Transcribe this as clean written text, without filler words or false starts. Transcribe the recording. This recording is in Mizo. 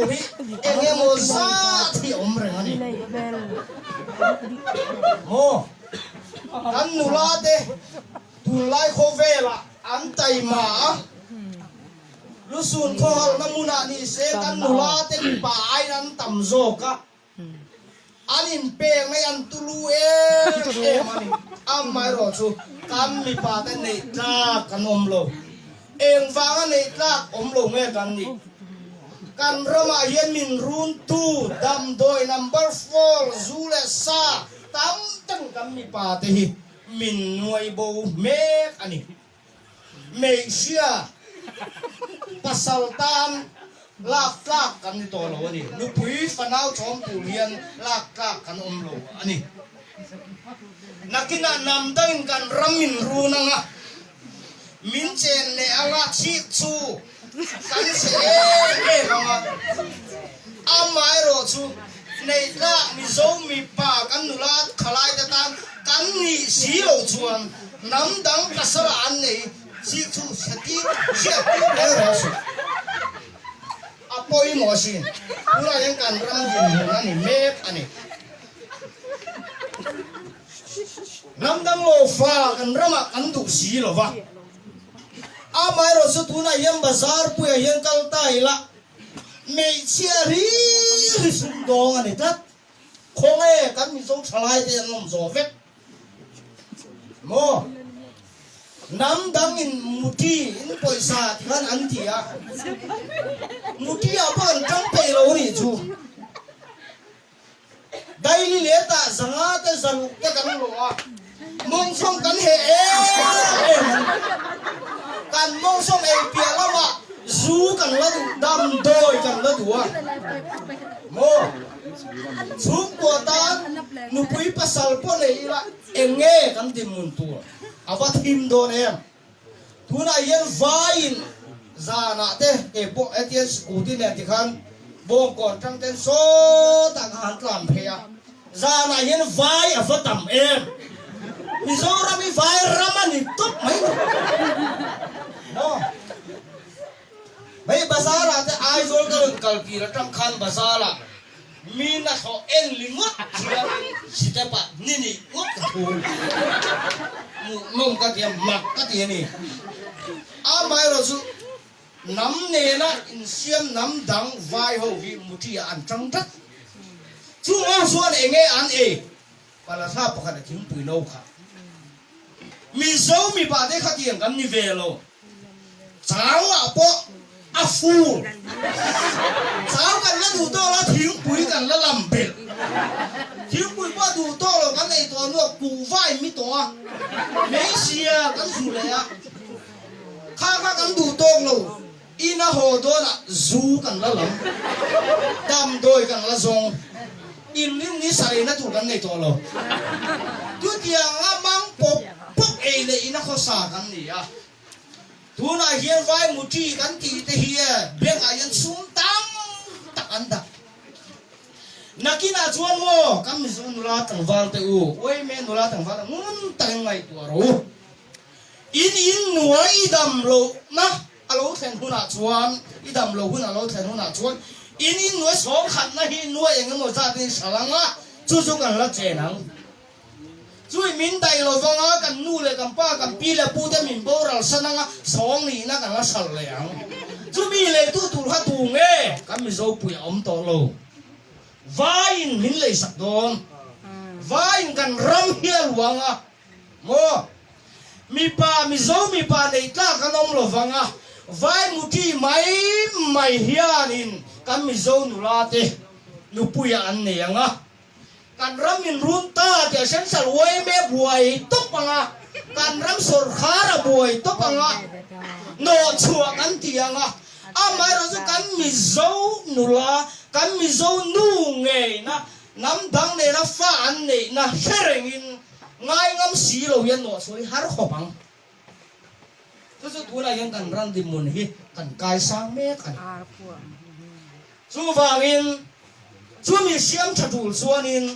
hi eng emaw zat hi a awm reng a ni. Maw? Kan nula te tunlai khawvelah an taima a, lusun khawhalna hmunah ni se kan nula te mipa aiin an tam zawk a, An inpek mai an tulu em em a ni. Amaherawh chu kan mipa te neih tlak kan awm lo. Engvanga neih tlak awm lo nge kan nih? Kan ramah hian min runtu damdawi number four zu leh sa tam tak kan mipa te hi min nuai bo mek a ni. Hmeichhia pasal tan lak tlak kan ni tawh lo a ni. Nupui fanau chawm tur hian lak tlak kan awm lo a ni. Nakinah hnam dangin kan ram min run ang a, min chen leh ang a, chhik chu kan chhe em em ang a. Amaherawh chu neih tlak Mizo mipa kan nula thalai te tan kan nih si lo chuan hnam dang pasal ah an nei chhik chu chhe tir hriat tir reng reng suh. A pawimawh asin. Tunah hian kan ram dinhmun a ni mek a ni. Hnam dang lo fa kan ramah kan duh si lo va. Amaherawh chu tunah hian bazar puiah hian kal ta ila Hmeichhia ri ri sumdawng a ni tlat. Khawnge kan Mizo thalai te an awm zawh vek maw? Hnam dang in muti in pawisa ti khan an ti a, muti ah pawh an tang peih lo nih chu. Daily let ah zanga te zaruk te kan lawh a, mawngsawm kan heh em em a ni. Kan mawngsawm ei piah lamah zu kan la duh, damdawi kan la duh a. Maw? Chhungkua tan nupui pasal pawh nei ila eng nge kan dinhmun tur a va thim dawn em? Tunah hian vaiin zanah te kei pawh hetiang scooty nen tikhan bawngkawn tang ten sawtah ka han tlan phei a, zanah hian vai a va tam em! Mizoram hi vai ram a ni tawp mai lo maw? Hei bazar ah te Aizawl ka rawn kal tir atang khan bazar ah Mi na thlawh en li ngawt chuanin step ah ni nih ngawt ka thu. Hmuhnawm ka ti a, mak ka ti a ni. Amaherawh chu hnam nena insiam hnam dang vai ho hi muṭi ah an ṭang tlat. Chung ho chuan eng nge an ei? Palatha pakhat a thingpui no kha. Mizo mipa te khatiang kan ni ve lo. Chau ah pawh a fur. Chau kan la duh tawk lo, thingpui kan la lam belh. Thingpui pawh duh tawk lo kan ei tawh hnuah kuhva in mi tawh a, hmeichhia kan zu leh a. Kha kha kan duh tawk lo, in a haw dawnah zu kan la lam, damdawi kan la zawng, inrin ni sareina tur kan nei tawh lo. Chutianga mang pawp pawp ei leh in a khawsa kan ni a. Tunah hian vai muṭi kan tih te hi bank ah hian sum tam tak an dah. Nakinah chuan maw kan Mizo nula tlangval te u, uaime nula tlangval te ngun takin ngaihtuah rawh u. In in nuai i dam lohna a lo thlen hunah chuan, i dam lo hun a lo thlen hunah chuan in in nuai sawm khatna hi nuai eng emaw zat in hral ang a, chu chu kan la chen ang. Chui min daih lo vang a, kan nu leh kan pa, kan pi leh pu te min boral san ang a, sawng nihna kan la hral leh ang. Chumi leitu tur kha tu nge? Kan Mizopui a awm tawh lo. Vaiin min leisak dawn. Vaiin kan ram hi a luang a, maw? Mipa, Mizo mipa neih tlak an awm lo vang a, vai muti mai mai hianin kan Mizo nula te nupuiah an nei ang a. Kan ram in run ta tih a Central yma buai tawp ang a, kan ram sawrkhar a buai tawp ang a, nawhchhuah kan ti ang a, amaherawh chu kan Mizo nula, kan Mizo nu ngeina, hnam dang nena fa an neihna hre rengin ngai ngam si lo hian nawhchhuah hi har khawp ang. Chu chu tunah hian kan ram dinhmun hi kan kaisang mek a ni. Chuvangin chumi siam tha tul chuanin.